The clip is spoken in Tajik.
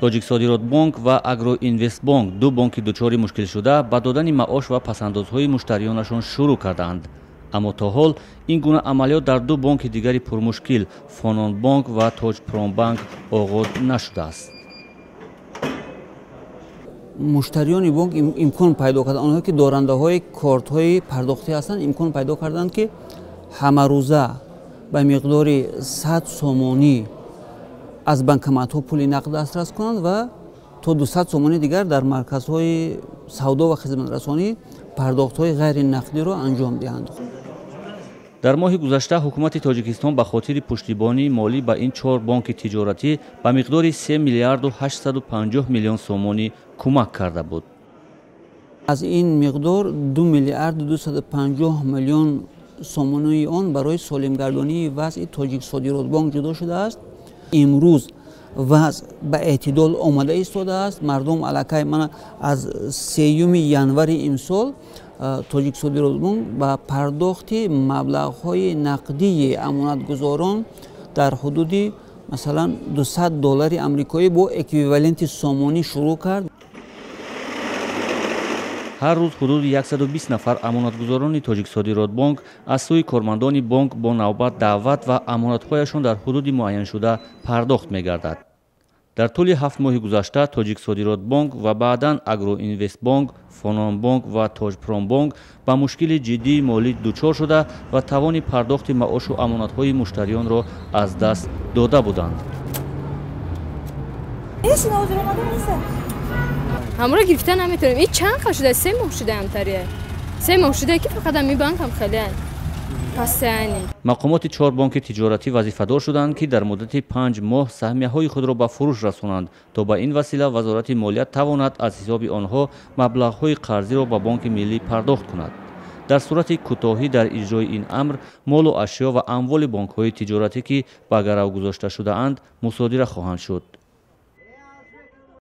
Тоҷиксодиротбонк ва Агроинвестбонк, ду бонки дучори мушкилшуда, ба додани маош ва пасандозҳои муштариёнашон шурӯъ кардаанд. Аммо то ҳол ин гуна амалиёт дар ду бонки дигари пурмушкил, Фононбонк ва Тоҷпромбанк, оғоз нашудааст. Муштариёни бонк имкон пайдо карданд, онҳое ки дорандаҳои кортҳои пардохтӣ ҳастанд, имкон пайдо карданд, ки ҳамарӯза ба миқдори 100 сомонӣ аз банкоматҳо пули нақд дастрас кунанд ва то 200 сомонӣ дигар дар марказҳои савдо ва хизматрасонӣ пардохтҳои ғайринақдиро анҷом диҳанд. Дар моҳи гузашта ҳукумати Тоҷикистон ба хотири пуштибонии молӣ ба ин чор бонки тиҷоратӣ ба миқдори 3 миллиарду 850 миллион сомонӣ кӯмак карда буд. Аз ин миқдор 2 миллиарду 250 миллион сомонии он барои солимгардонии вазъи Тоҷиксодиротбонк ҷудо шудааст. Имрӯз вазъ ба эътидол омада истодааст. Мардум аллакай мана аз 3 январи имсол Тоҷиксодиротбонк ба пардохти маблағҳои нақдии амонатгузорон дар ҳудуди масалан 200 доллари амрикоӣ бо эквиваленти сомонӣ шурӯъ кард. Ҳар рӯз ҳудуди 120 нафар амонатгузорони Тоҷиксодиротбонк аз сӯи кормандони бонк бо навбат даъват ва амонатҳояшон дар ҳудуди муайяншуда пардохт мегардад. Дар тӯли 7 моҳи гузашта Тоҷиксодиротбонк ва баъдан Агроинвестбонк, Фононбонк ва Тоҷпромбонк ба мушкили ҷиддии молӣ дучор шуда ва тавони пардохти маошу амонатҳои муштариёнро аз даст дода буданд. Ҳамро гирифта наметавонем. Ин чанд қал шуда? 3 моҳ шуда ҳамтария. 3 моҳ шуда ки фақат ҳамин банк ҳам хеле пастаяни. Мақомоти чор бонки тиҷоратӣ вазифадор шуданд, ки дар муддати 5 моҳ саҳмияҳои худро ба фурӯш расонанд, то ба ин васила Вазорати молия тавонад аз ҳисоби онҳо маблағҳои қарзиро ба Бонки Миллӣ пардохт кунад. Дар сурати кӯтоҳӣ дар иҷрои ин амр, молу ашё ва амволи бонкҳои тиҷоратӣ, ки ба гарав гузошта шудаанд, мусодира хоҳанд шуд.